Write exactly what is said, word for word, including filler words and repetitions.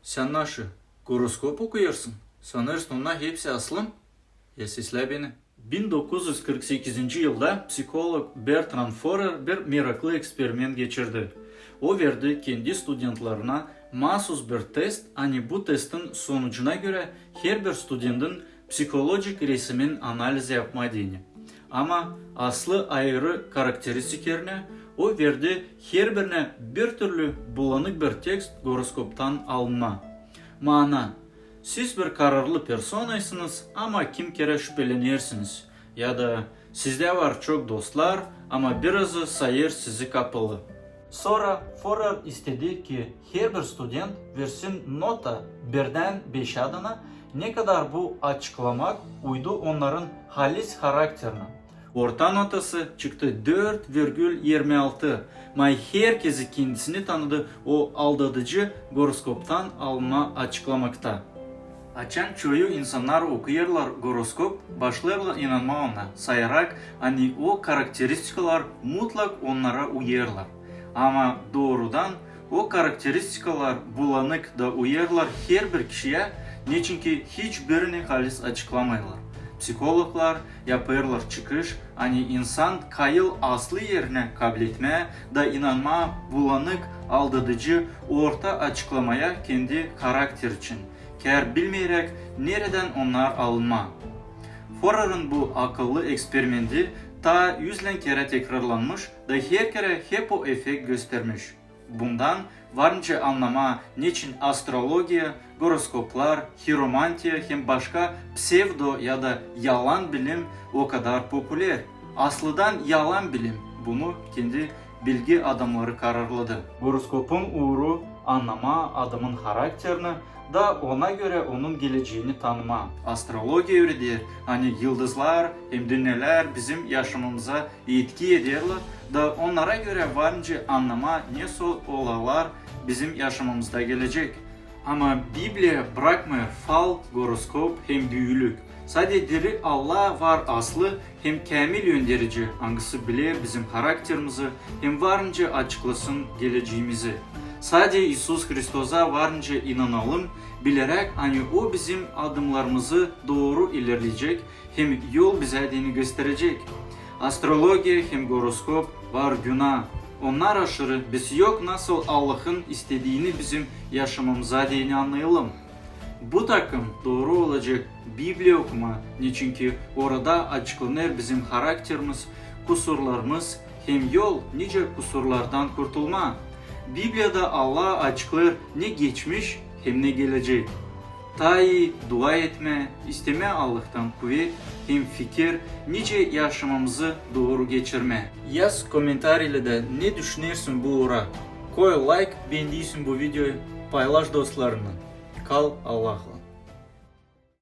Sän naşı, goroskop okuyêrsın? Sanêrsın, onnar hepsi aslı? Ya seslä beni. Bin dokuz üz kırk sekizinci yılda psiholog Bertrand Forer bir meraklı eksperiment geçirdi. O verdi kendi studentlarına maasuz bir test, ani bu testin sonucuna görä herbir studentin psiholojik resimini analiz yapma deyni. Ama aslı ayırı karakteristiklerini o verdi herbirinä bir türlü bulanık bir tekst goroskoptan alınma. Maana: siz bir kararlı personaysınız, ama kimi kerä şüpelenersiniz. Ya da sizdä var çok dostlar, ama birazı sayêr sizi kapılı. Sora Forer istedi, ki herbir student versin nota birdän beşä adına, ne kadar bu açıklamak uydu onnarın halis harakterinä. Orta notası çıktı dört virgül irmi altı. May herkezi kendisini tanıdı o aldadıcı goroskoptan alma açıklamakta. Açan çoyu insannar okuyêrlar goroskop, başlêêrlar inanmaa ona, sayarak, ani o karakteristikalar mutlak onnara uyêrlar. Ama doorudan o karakteristikalar bulanık da uyêrlar herbir kişiyä, neçinki hiçbirini halis açıklamayêrlar. Psihologlar yapêrlar çıkış, ani insan kayıl aslı erinä kabletmää da inanmaa bulanık, aldadıcı orta açıklamaya kendi karakteri için, kär bilmeyeräk, neredän onnar alınma. Forerin bu akıllı eksperimenti taa üzlän kerä tekrarlanmış da her kerä hep o efekt göstermiş. Bundan var nicä annamaa, neçin astrologiya, goroskoplar, hiromantiya hem başka psevdo ya da yalan bilim o kadar populer. Aslıdan yalan bilim, bunu kendi bilgi adamnarı kararladı. Goroskopun uuru annamaa adamın harakterini da ona görä onun gelecäni tanımaa. Astrologiya üüreder, ani yıldızlar hem dünnelär bizim yaşamamıza etki ederlär da onnara görä var nicä annamaa, nesoy olaylar bizim yaşamamızda gelecek. Ama Bibliya brakmêêr fal, goroskop hem büülük. Sade diri Allah var aslı hem käämil önderici, angısı biler bizim harakterimizi hem var nicä açıklasın gelecämizi. Sade İisus Hristosa var nicä inanalım, bileräk, ani O bizim adımnarımızı dooru ilerledecek hem yol bizä deyni gösterecek. Astrologiya hem goroskop var günaa. Onnar aşırı, biz yok nasıl Allahın istediini bizim yaşamamıza deyni annayalım. Bu takım dooru olacek Bibliya okumaa, neçinki orada açıklanêr bizim harakterimiz, kusurlarımız hem yol nicä kusurlardan kurtulmaa. Bibliyada Allah açıklêêr ne geçmiş hem ne gelecek. Taa ii dua etmää, istemää Allahtan kuvet hem fikir, nicä yaşamamızı dooru geçirmää. Yaz komentariylerdä, ne düşünersin bu uura. Koy layk, beendiysin bu videoyu, paylaş dostlarınnan. Kal Allahlan.